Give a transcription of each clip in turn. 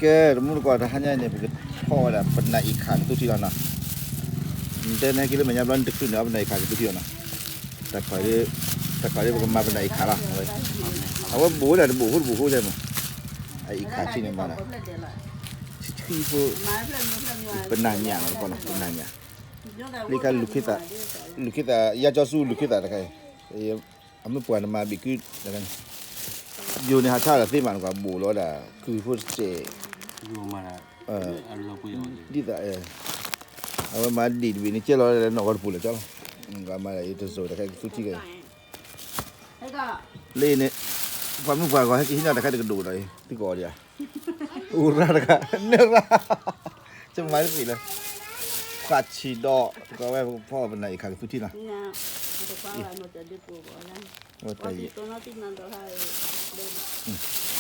ကဲ တမူတကိး တဟါညါအံၤန့ၣ် ပကဖီၣ်ဝဲဒၣ် ပနၢ်အံၤခးကသူထံလီၤနီၤ. နတဲနဟဲက့ၤလၢမဲာ်ညါဘျီ နတချုးန့ၢ်အီၤ ပနၢ်အံၤခးကသူထံလီၤနီၤ. တၢ်ခီၣ်, တၢ်ခီၣ်ဒ် ပကမၤပနၢ်အံၤခးလီၤ. အဝဲဘူးဝဲဒၣ် တဘူးဃိတဘူးဃိဒ်မး, အအံၤခးထံန့ၣ်မးနီၤ. ဆံဆံဖိ ပနၢ်ညၣ်နီၤ တကီးနီၤ ပနၢ်ညၣ်. လၢခါ လူၤခ့သး လူၤခ့သး ယါကၠီဆူ လူၤခ့သးတခါအံၤ, အမ့ၢ်ပှၤနမၤဘ့ၣ်ကုတခါန့ၣ်, ယိၤန့ၣ်ဟးဆါဒီးသ့မး နကွၢ်ဘူးလီၤဝဲဒၣ် ကုဖိတစဲး, ဒ်သိး အဝဲမၤဒံၣ်တဘ့ၣ်န့ၣ် ကဲလီၤလၢနီၢ်ဂီၤတပူၤလၢာ်ကၠီလီၤ. မၤဒ်အံၤတစိၤတခါ ကသူထံခဲအံၤ လၢအံၤန့ၣ်, ပှၤမုၣ်ပှၢ်ဂီၤ ဟဲက့ၤဟံးန့ၢ်တခါ တကဒိၣ်ဒီးအံၤ သုကိးအီၤဒံးဧါ. အိၣ်ရၣ်တခါ နရၣ်, ကမၤတသ့လၢ ပှၤဆံးဒီး တကီးဝဲ ပကဖီၣ်ပနၢ်အံၤခးကသူထံလီၤ. တၢ်အံၤ တၢ်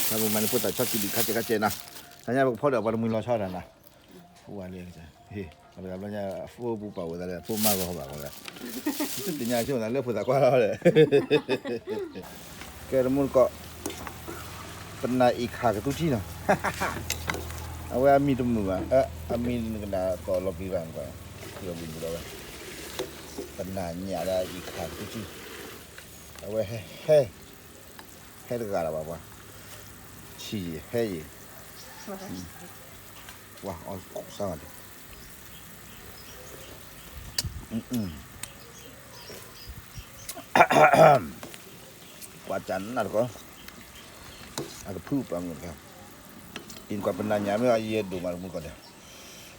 အံၤ ပမၤန့ၣ် ဖိသၣ်ဆီခံဒံး ခါစဲးခါစဲးနီၤ. တၢ်ညါ ပကဖီၣ်ဒီးပှၤတမှံၤလီၤဆီတၢ်နီၤ. ဝဲလၢ ဟ့ၣ် အဝဲဘျီညါ အဖိပူၤပာ်ဝဲသးလၢ အဖိမါဂီၤဘၣ်ဝဲဒၣ်, သုတသ့ၣ်ညါဆိသးလၢဖိသၣ်ခွါလီၤဒီး ကဲ တမူတကိး ပနၢ်အံၤခးကသူထံနီၤ. အဝဲအမံၤတမုာ်ဘၣ်, အမံၤနကနၣ်ကိးလီၤပျံၤဘၣ်, လီၤပျံၤဘူးဒီးဝဲ ပနၢ်ညၣ်လၢအံၤခးကသူထံ, အဝဲဟဲ ဟဲ ဟဲတဂၤလၢၤဘၣ်ပှၤ, ဆံးယံာ်ဟဲယံာ်, ပှၤအီၣ်စၢ်ဝဲဒၣ် ပှၤကနၣ်တကီး, အကဖုပှၤမုၣ်တခါ, အံၤကွၢ်ပနၢ်ညၣ်မ့ၢ်အယဲၢ်ဒိၣ်မးတမူတကိးဒီး,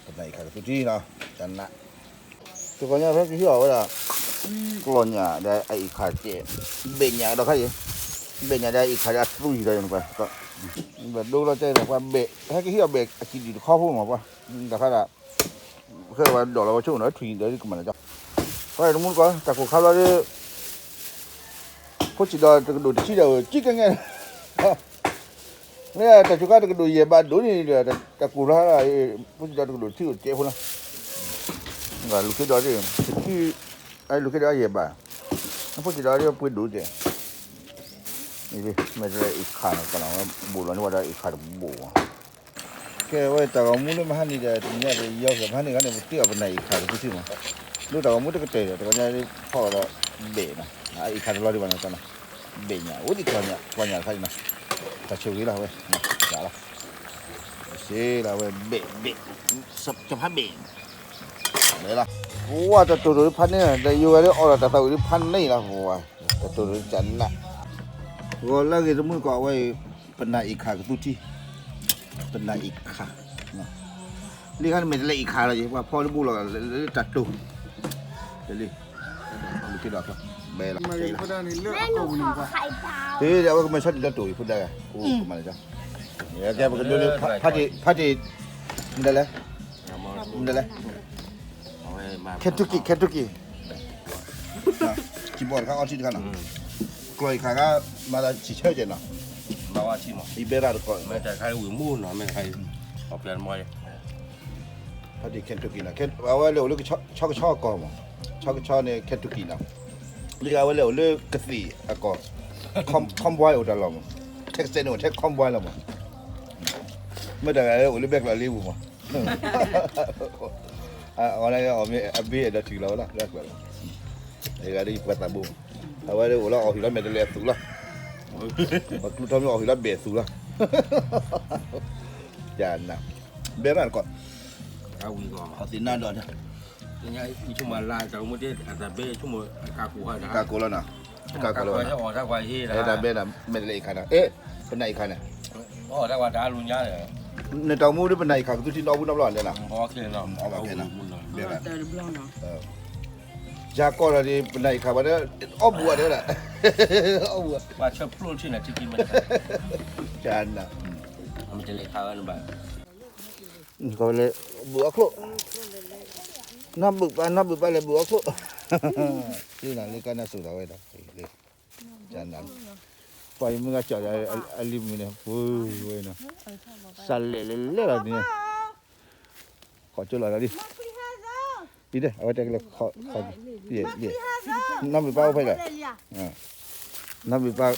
ပနၢ်အံၤခးကသူထံနီၤ, ကနၣ်, တကီးညါဖဲကဟံးအီၤဝဲဒၣ်, ကျီၢ်ညၣ်ဒီးအအံၤခးကဲး, ဘဲၣ်ညၣ်ဒီးခါအံၤ, ဘဲၣ်ညၣ်ဒီးအံၤခးဒီးအသွံၣ်ဒီးယနကွၢ်, ဘၣ်ဒိလီၤကဲဒီးပှၤဘဲၣ်, ဟဲကဟံးအီၤဘဲၣ်အကံၣ်ဒုၣ်တခီဖိမးပှၤ, ဒီးခါဒၣ် ခဲပှၤဒိးလီၤဝဲဆိကမိၣ်ဒီးထွံၣ်ဒီးကမၤလၢာ်ကၠီ, ပှၤတမူတကိး တၢ်ကိၢ်ခါဘျီဒီး ဖိဆံးဒီးတကဒိၣ်တဆံဒီး ကံကငဲၢ်, မ့ၢ်တၢ်စူၤခါတကဒိၣ်ယဲၢ်ဘးဒိၣ်န့ၣ်ဒီး တၢ်ကိၢ်လီၤ, ဖိဆံးဒီးတကဒိၣ်တဆံအိၣ်ကဲဖိလီၤ, လူၤခ့ဒီး တဆံ, လူၤခ့ဒီးယဲၢ်ဘး, ဖိဆံးဒီးပှ့ၤဒိၣ်ကဲ, မ့ၢ်တလဲၤအံၤခးနီၤ ကလီၤဝဲ ဘူးလီၤန့ၢ်ဝဲဒီးအံၤခးတဘူးဘၣ် ကဲဝဲတၢ်ဂီၤမူလၢမဟါန့ၣ်ဒီး တနံၤညါဒီးယီက့ၤ မဟါန့ၣ်ဂၤန့ၣ် ပတ့ၢ်အီၤပနၢ်အံၤခးကသူထံမး, လၢတၢ်ဂီၤမူတကတၢၢ်ဒီး တဂီၤညါဖီၣ်ဒီးဘဲၣ်နီၤ, အအံၤခးတလီၤဒံးဘၣ်နီၤ, ဘဲၣ်ညၣ် အိၣ်ဒံးကျီၢ်ညၣ် ကျီၢ်ညၣ်တခါအံၤနီၤ, တၢ်ဆိၣ်ဂ့ၤလီၤဝဲ, စးလီၤ, စ့လီၤဝဲဘဲၣ်ဘဲၣ်, ကဖးဘဲၣ်, လၢလီၤ, ပှၤတတိၢ်တိၢ်ဖးန့ၢ် ဒီးယိၤဝဲလၢအီၣ်ဒီးတၢ်သးဝံၣ်ဖးန့ၢ်လီၤ, ပှၤတတိၢ်တိၢ်ကနၣ်, ဂီၤလၢဂ့ၤတမူတကိးအဝဲအံၤ ပနၢ်အံၤခးကသူထံ, ပနၢ်အံၤခး, လံခါန့ၣ်မ့ၢ်တလဲၤအံၤခးလီၤယံၤ ပှၤဖီလၢဘူးလီၤလၢတၢ်တိၢ်, တလံ, လူၤခ့ဒီး ဘဲလီၤ, အဝဲကမဲာ်ဆီဒံးလၢတိၢ်အံၤဖိဒါဂၤ, ကမၤလၢာ်ကၠီ, ကဲပကဒိးန့ၢ် ဖါတံၢ်, ဖါတံၢ်, မတလဲၣ်, မတလဲၣ်, Kentucky, Kentucky, စံးဘီၣ်တခါ အီထံတခါနီၤ, ကျီၢ်အံၤခးခါ မၤသးဆံးဆၢကဲနီၤ, အံၤဘဲရၣ်တကီၢ်, ဖါတံၢ် Kentucky နီၤ, အဝဲလဲၤအိၣ်လၢဆီကဆီအကီၢ်မး, ဆီကဆီန့ၣ် Kentucky နီၤ, လံအဝဲလဲၤအိၣ်လၢကသ့ၣ်အကီၢ်, Cowboy အိၣ်တၢ်လီၢ်မး, Texas န့ၣ်အိၣ်ထဲ Cowboy လီၤမး, မ့ၢ်တဂၤအိၣ်လၢဘဲကျီၢ်လ့ပူၤမး အဝဲန့ၣ်အီၣ်မ့ၢ်အဘ့ၣ်အဲၣ်ဒိးထံၣ်လီၤဝဲလီၤ, တဂၤဒီးယပှၤသးဘိ, အဝဲအိၣ်လၢအီၣ်ဟံၣ်လီၤမဲာ်တလဲၤအသူၣ်လီၤ, ပှၤကျူထီမ့ၢ်အီၣ်ဟံၣ်လီၤဘဲၣ်အသူၣ်လီၤ, ကနၣ်, ဘဲရၣ်တကီၢ်, အဝံၤကီၢ်, အီၣ်သ့ၣ်နါဒီး, ကကိးလီၤနီၤ, ကကိးလီၤဝဲ, တၢ်ဘဲဒီး မဲာ်တလဲၤအံၤခးနီၤ, ပနၢ်အံၤခးန့ၣ် နတၢ်အိၣ်မူဒီးပနၢ်အံၤခးကသူထံနီၤ အီၣ်ဘူၣ်နီတဘျီလဲၣ်နီၤ, အီၣ်ဘၣ်ခဲနီၤ, ယၤကီၢ်ဒီး ပနၢ်အံၤခးဘၣ်ဒီး အီၣ်ဘူၣ်ဝဲဒၣ်, အီၣ်ဘူၣ်ဝဲ, ကလဲၤဘုးအီၣ်ချိၣ်, နီၢ်ဘုးပၢ် နီၢ်ဘုးပၢ်လဲၤဘုးအီၣ်ချိၣ်, လၢကနၣ်စိၤဒၣ်ဝဲဒီး ပှၤယမုၢ်ဂၤကၠီၣ်ဒီး အလံၤမုၢ်န့ၣ် ပှၤဝဲနီၤ, စးလဲၣ်လဲၣ်လဲၣ်လီၤန့ၣ်, ခီၣ်ကၠိလီၤဒီးလံ, အံၤဒၣ် အဝဲတဲကလဲၤခီၣ်, နီၢ်ဘုးပၢ်အိၣ်ဖဲလဲၣ်, နီၢ်ဘုးပၢ်,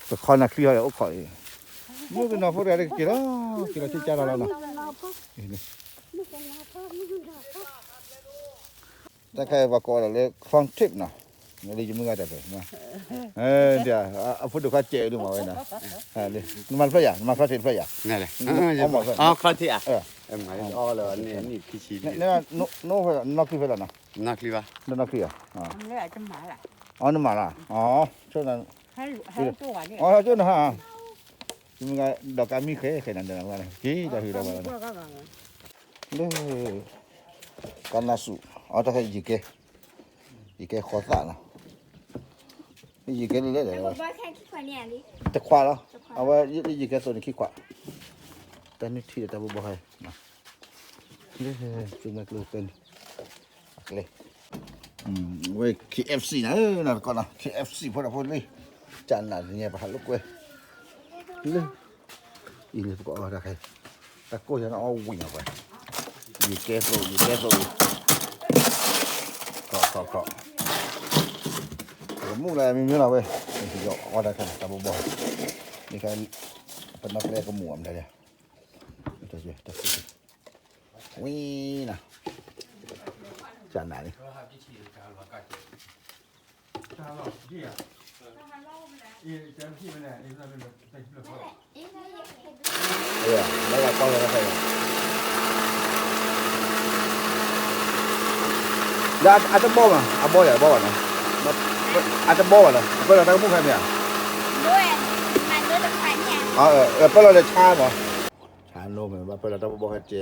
ပခီနၤချံဟီဒီးအိၣ်ခိးအံၤ, မုၣ်ကနီၤဖိတဂၤက့ၤလီၤ, က့ၤလီၤဆ့ကၢ်လီၤလီၤနီၤ. တၢ်ခါအံၤပှၤကိးဝဲဒၣ်လၢ crown tip နီၤ, လၢယမုၢ်ဂၤတၢ်ဖဲ, အဖိဒိၣ်ခွါစဲးအဒိၣ်မးဝဲနီၤ, နမၤတဖျၢၣ်ယၤ, နမၤ crown tip တဖျၢၣ်ယၤ, နနီၢ်ချံဖဲလဲၣ်နီၤ, နီၢ်ချံဧါ, အီ နမၤလၢ, အီ နမၤလၢ, အီ ဆိနၤ, အီ ဆိနၤ, ယမုၢ်ဂၤဒီးကါမံဃဲဃဲနၤဒီးနၤ, က့ၤတၢ်ဟုၣ်ဒီးဘၣ်လီၤနီၤ, လၢ ကနၢ်စူၣ်, အီ တၢ်ခါယကဲ, ယကဲဃီသၣ်နီၤ, ယကဲလၢလဲၣ်ဒီး, တခွးလီၤ, အဝဲယကဲသိးန့ၣ်ခံခွး, တၢ်နုၢ်ထံဒီးတၢ်ဘိဘီဟဲ, သုမဲာ်ကျိဖဲန့ၣ်, အကျဲ, ဝဲ K F C နၤ, နတကီၢ်နီၤ K F C ဖိဒီးဖိလံ, ကနၣ်တညဲပဟးလိာ်ကွဲ, လၢ အံၤလၢပကအီတၢ်ခဲ, တၢ်ကိၢ်ယၤန့ၣ်အီဝံၤနီၤဝဲ, ယကဲသိး ယကဲသိးအံၤ, ခီခီခီ, ကမူၣ်လၢမ့မ့ၢ်လီၤဝဲ, ယအီတၢ်ခဲန့ၣ် တၢ်ဘိဘီ, မ့ၢ်ခါ, ပနီၢ်ကျဲကမူၣ်အမတၤလဲၣ်, ဝံၤနီၤ, ကနၣ်န့ၣ် လၢအတဘီမး အဘီယၤ အဘီဘၣ်နီၤ, အတဘီဘၣ်နီၤ အပၢလီၤတၢ်ကမူၣ်ခဲမ့ၢ်ဧါ, ပၢလီၤဒီးဆါမး, ဆါနိမ့ၢ် ဘၣ်ပၢလီၤတၢ်ဘီဘီခဲကဲ,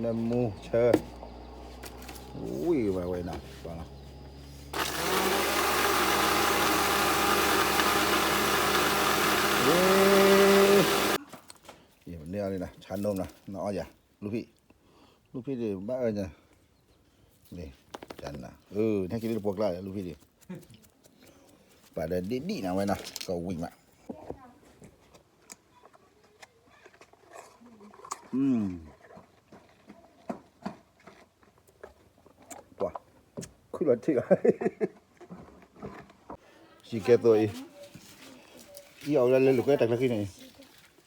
နမူဆၢ, ဝံၤဝဲဝဲနီၤ, န့ၢ်အီၤလံနီၤ ဆါနိနီၤ နအီယၤ, လူၤဖံး, လူၤဖံးဒံးဘၣ်အၢ, န့ၣ်, ဟဲက့ၤလၢတပှိၤကျါ လူၤဖံးဒံး, ပာ်ဒီးဒံၣ်ဒံၣ်နၤဝဲနီၤ ကဝံၤမး ပှၤ, ခုၣ်လီၤထံၣ်လီၤ, ယကဲသိးအံၤ, အံၤအီၤဝဲဒၣ်လၢလိာ်ကွဲတၢ်ချၢဃံန့ၣ်,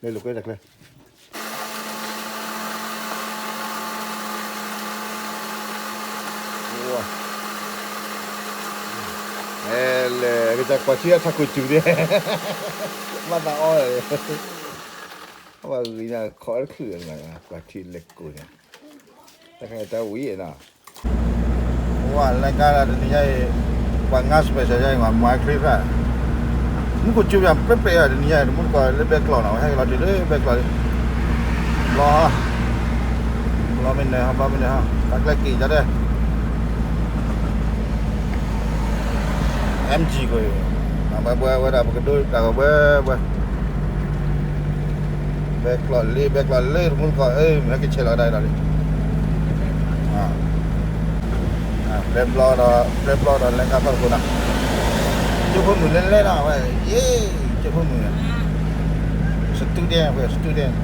လၢလိာ်ကွဲတၢ်ချၢ လဲၤကစၢ်ကွၢ်ထံအထးခိၣ်စူၤန့ၣ်, ဘၣ်သးအီ, အဝဲဂ့ၤန့ၣ် ခီတချုး, ကွၢ်ထံလဲၤကိးန့ၣ်, တၢ်ဝံၤနီၤ, ဝဲလဲၤကါဒီးတနံၤညါအံၤ, ပှၤငါ special ညါအံၤ မၤချ့ဖျါ, မူခိၣ်စူၤပၠး ပျဲၢ်ပျဲၢ် တနံၤညါအံၤ တမူတကိးလၢဘဲကျီၢ်နီၤ, ဟဲက့ၤလီၤတုၤလၢဘဲကျီၢ်လံ, ဘျီ ဘျီမ့ၢ်နၢၤဟီ ဘျီမ့ၢ်နၢၤဟီ တၢ်ကျဲက့ၤကဒီး, M G ကွံာ်, ဘှဲဘှဲဝဲဒၣ် ပကဒိတၢ်ဂီၤဘှဲဘှဲ, ဘဲကျီၢ်လံ ဘဲကျီၢ်လံ တမူတကိး အ့ မ့ၢ်ဟဲက့ၤဆဲးလီၤကဒါအံၤလီၤလံ, ပျဲဘျီဒီး ပျဲဘျီဒီးလဲၤကါဖီၣ်တခိၣ်နီၤ, ကၠိဖိမုၣ်လဲၤလဲၤနီၤဝဲ, ယ့ၢ် ကၠိဖိမုၣ်, student ဝဲ student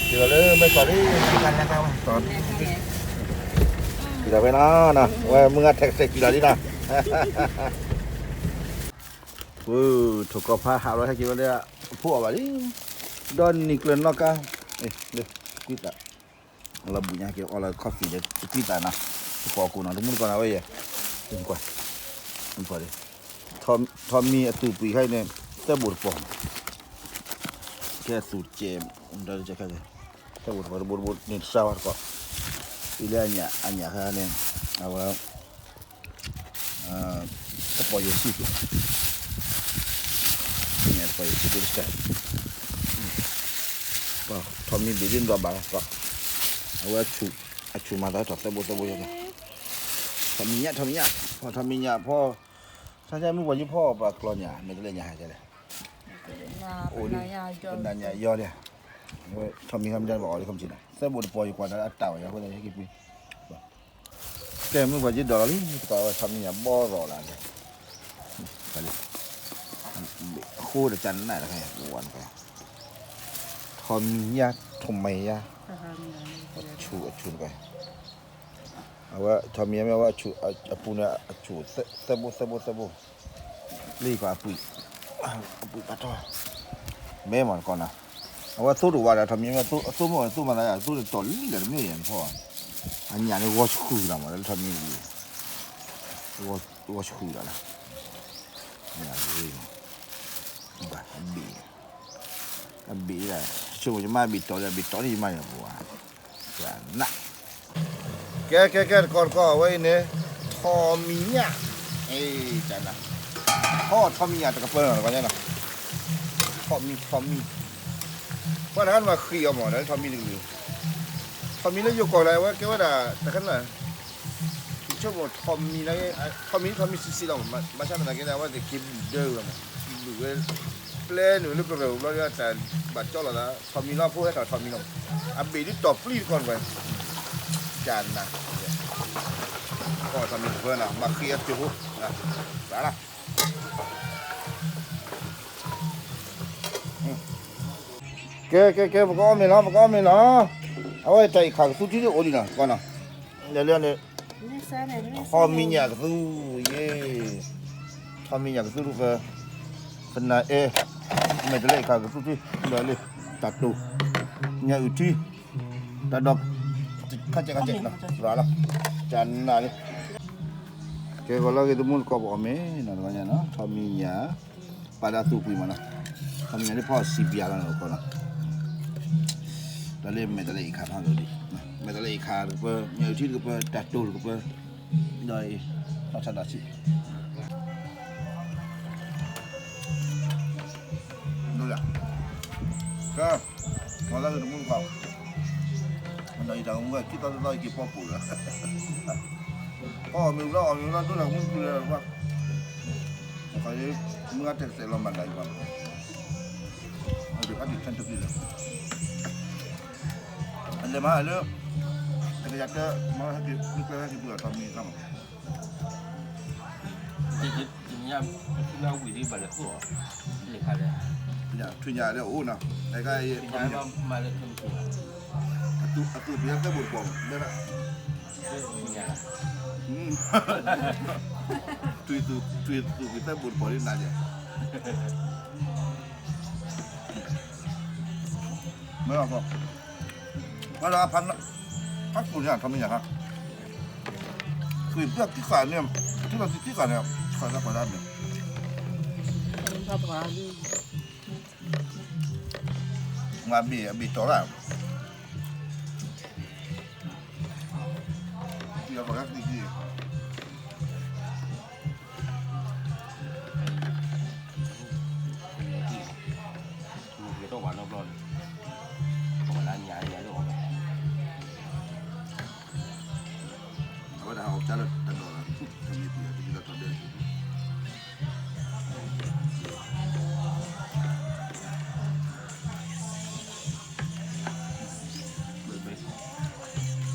က့ၤလီၤလၢဘဲကျီၢ်လံ, က့ၤလီၤဖဲနီၤ, ဝဲမုၢ်ဂၤ taxi က့ၤလီၤလံနီၤ, ထိၣ်ကီၢ်ဖးဟးလီၤ ဟဲက့ၤဝဲလၢအဖိအီၤဘၣ်လံ, ဒီးနံၤကျၢၤနီၣ်ကါ, ကွံသး, လီၤဘှံးညါက့ၤအီလီၤ coffee ဒီးကွံသးနီၤ, တကိးကိးနီၤ တမူတကိးနီၤဝဲယဲ, ကွၢ်, ကွၢ်, ထီးမံအသူၣ်ပှံၤခါအံၤန့ၣ် သၢဘိၣ်တပီၤ, ကဲအသူၣ်ကဲး, ဒီးခဲ, သၢဘိၣ်တပီၤ တဘိၣ်တဘိၣ်န့ၣ်တစှၤဘၣ်တကိး, အံၤလၢအညၣ် အညၣ်ခါန့ၣ်, အဝဲ တပီၤယဲၢ်ဆံ, ညၣ်တပီၤယဲၢ်ဆံတစှၤ, ထီးမံဘ့ၣ်ဒ်နဒွးဘၣ်လီၤ, အဝဲအဆူၣ်မၤသးထီၣ်သၢဘိၣ်သၢဘိၣ်ယဲၢ်န့ၣ်, ထီးမံညၣ် ထီးမံညၣ်, ဖီထီးမံညၣ်ဖီ, ဆါဆါမုၢ်ပှၢ်ယုဖီပှၤကျီညၣ် မ့ၢ်တလဲၣ်ညၣ်ဟဲကလဲၣ်, အိၣ်ဒ်, ပနၢ်ညၣ်ယီဒ်, ထီးမံခါမ့ၢ်ဘၣ်အီၤလံခီမ့ၢ်နီၤ သၢဘိၣ်တပီၤယကွၢ်တၢ်အတၢ်ဝဲယၤအဃိန့ၣ် ဟဲက့ၤပှ့ၤ ကဲမုၢ်ပှၢ်က့ၤဒိးလီၤလံ တကးဝဲထီးမံညၣ်ဘီရီၤလၢ်လၢ်, အဃိတကးနၣ်တခါ, ထီးမံညၣ် ထီးမံညၣ်, အဆူၣ်အဆူၣ်တကး, အဝဲထီးမံညၣ်မ့ၢ်အဝဲအဆူၣ်အပူၤန့ၣ် အဆူၣ်သၢဘိၣ်သၢဘိၣ်သၢဘိၣ်, လၢယကွၢ်အပူၤ, အပူၤပာ်ထီၣ်, မ့ၢ်မ့ၢ်တကီးနီၤ, အဝဲသိတဝါဒီးထီးမံၤ အသိမိၢ်အသိမၤသး အသိတတီၤလံလၢတမ့ၢ်ယဲၢ်နဖီၣ်, အညၣ်န့ၣ်ဂီၤဆှုၣ်လီၤမး လၢထီးမံၤတက့ၢ်, ဂီၤဆှုၣ်လီၤလၢ, ညၣ်ဂ့ၤမး, ဘၣ်အဘ့ၣ်, အဘ့ၣ်ဒၣ်, ဆိကမိၣ်ယမါဘ့ၣ်တီၤဒီး အဘ့ၣ်တီၤန့ၣ်ယမါန့ၣ်ပှၤ, န, ကဲကဲကဲ တကီးတကီး အဝဲအံၤန့ၣ် ထီးမံၤညၣ်, အ့ န, ထီးထီးမံၤညၣ်တကပၢၢ်နီၤ တကီးညါနီၤ, ထီးမံၤ ထီးမံၤ, ပှၤတခါန့ၣ်မၤဃံးအီၤမး လၢထီးမံၤတကလုာ်, ထီးမံၤလၢယိၤကီၢ်လၢအဝဲကဲဝဲဒၣ် တခါန့ၣ် ယဆိကမိၣ်ထီးမံၤလၢ, ထီးမံၤ ထီးမံၤဆံးဆံးလီၤ, ဘၣ်ဆၣ်သနာ်က့န့ၣ် အဝဲသ့ၣ်က့ၤဘုၣ်ဒၢဝဲမး, က့ၤဘုၣ်ဝဲ, ပျဲနုာ်လၢကရၢၢ်ဘျီဒီး တၢ်ဘၣ်ကၠီလီၤသး ထီးမံၤလီၤဖိဟဲထီၣ်ထီးမံၤလီၤ, အဘ့ၣ်ဒ်တီၤပျံၤတကီၢ်တကီၢ်, ကန, ကီၢ်ထီးမံၤတကပၢၢ်နီၤ မၤဃံးအီၤတကၠိဖိ, ရၤလီၤ ကဲကဲကဲ ပကအီၣ်မ့ၤလီၤ ပကအီၣ်မ့ၤလီၤ, အဝဲတၢ်အံၤခးကသူထံအိၣ်ဒံးနီၤ ကီးနီၤ, လဲၤလၢန့ၣ်, ထီးမံၤညၣ်ကသူ, ယ့, ထီးမံၤညၣ်ကသူတကပၢၢ်, သနၤအဲၣ်, မဲာ်တလဲအံၤခးကသူထံ, ဒီးလၢ, တၢ်တိၢ်, ညၣ်အုၣ်ထံ, တၢ်ဒီး, ခါကဲခါကဲ, ရၤလီၤ, ကနၤလံ, ကဲဂီၤလၢဂ့ၤ တမူတကိး ပအီၣ်မ့ၤနီၤ တဂီၤညါနီၤ ထီးမံၤညၣ် ပာ်ဒီးသူၣ်ကွံာ်မးနီၤ, ထီးမံၤညၣ်ဒ်ဖီအီၣ်စံးပၠးလီၤနီၤ ကီးနီၤ, ဒီးလၢမဲာ်တလဲအံၤခးဖးဒိၣ်ဒံး, မဲာ်တလဲအံၤခးတကပၢၢ် ညၣ်အုၣ်ထံတကပၢၢ် တၢ်တိၢ်တကပၢၢ်, ဒီးအံၤ, နီၢ်ဆါဒီးဆံး ဒိၣ်လၢ, ကဲ, ပှၤလၢဂ့ၤတမူတကိး, ဒီးအံၤတၢ်ကမူကခံသီသီအံၤက့ၤပီပူၤလၢ, ပအီၣ်မ့ၤဝံၤလီၤ အီၣ်မ့ၤဝံၤလီၤ ဒိၣ်တၢ်ကမူတကိးလၢ, မ့ၢ်ဂ့ၤတဲကတဲာ်လီၤမၤဒၣ်အံၤဘၣ်, အဒိးဖးဒံး Kentucky လၢ, အလဲၤမးလၢ, တကယၤတၢ မ့ၢ်ဟဲက့ၤ မ့ၢ်ကဲဟဲက့ၤပှၤထီးမံၤ ကမး ညါ, ပထူညါဝံၤဒ်ဘၣ်လဲၤခိၣ်အီၤ, လဲၤခါလဲၣ်, ထွံၣ်ညါလၢအအိၣ်နီၤ, အဲကါ, အသူၣ်ပယါသဲဘိးတပီၤ, ထွံၣ်သူၣ်ပယါသဲဘိးတပီၤလံနၤယဲ, မ့ၢ်လီၤ, ပှၤလၢဖး, ဖးကိၣ်န့ၣ် ထီးမံၤညၣ်ဟါ, ကွံာ်ဘၣ်ခံဃာ်န့ၣ်, ထံလီၤသံခံဃာ်န့ၣ်, ဃာ်ဒၣ်ဃာ်ဒၣ်န့ၣ်, မ့ၢ်အဘ့ၣ်, အဘ့ၣ်တီၤလၢ, ယဃာ်ဒၣ်သံခံ မ့ၢ်က့ၤထီၣ်ပှၤနီတဘျီန့ၣ်, ပှၤလၢညါညါလၢအီၣ်ဘၣ်, အဝဲဒၣ်ဟးအီၣ်ကၠါလၢတၢ်ဒိးလီၤ, တမ့ၢ်ပှၤတမ့ၢ်လီၤထီၣ်ဒ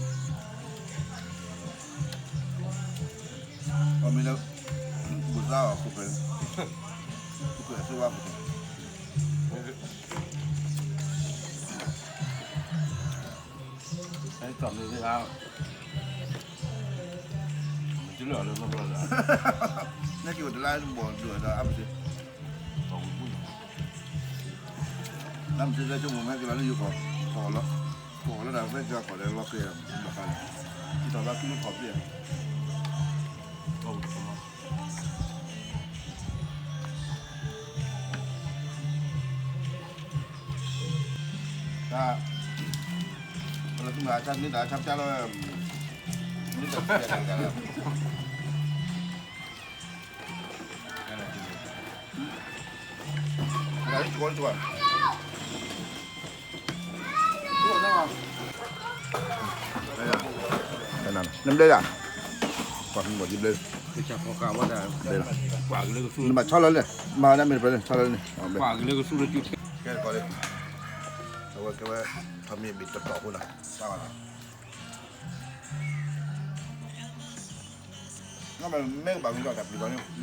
ၢ, အီၣ်မ့ၤလၢ, ဘူးသးအီၤခိၣ်ဖျဲး, ခိၣ်ဖျဲးအစိဝါခိၣ်ဖျဲး, အဲၣ်, မ့ၢ်လၢအီၤလၢနီတဘျီလၢ, နက့ၤအိၣ်တလါဘီၣ်ဒိၣ်ဒီးအါမစ့ၢ်, နမ့ၢ်တဲဆိကမိၣ်မ့ၢ်က့ၤလီၤလၢယိၤကီၢ်, ကီၢ်လီၤ, ကီၢ်လီၤဒၣ်ဖဲကီၢ်ဒီးလီၤက့ၤ, ဘၣ်ဃးလီၤ, တံၢ်ထီၣ်ဘၣ်ကလုၢ်ဖီၣ်ပျဲၢ်, တၢ်, ပလၢသုမၤအဆါန့ၣ်ဒီးအဆါပျါလီၤ, န့ၣ်ဒီး, နဘျဲဒၣ်, ပှၤမ့ၢ်ဘၣ်ဒ်ဘျဲ, နဘၣ်ဆီလီၤလဲၣ်, မၤဝဲဒၣ်မ့ၢ်တဖျဲၣ်န့ၣ် ဆီလီၤလဲၣ်, ကဲ, ကဲဝဲ, ထီးမံၤဘ့ၣ်တတီၤဖိနီၤ, မ့ၢ်ကဘၣ်မ့ၢ်ဒီးတၢ်ပျံၤဘၣ်န့ၣ်နီၤ,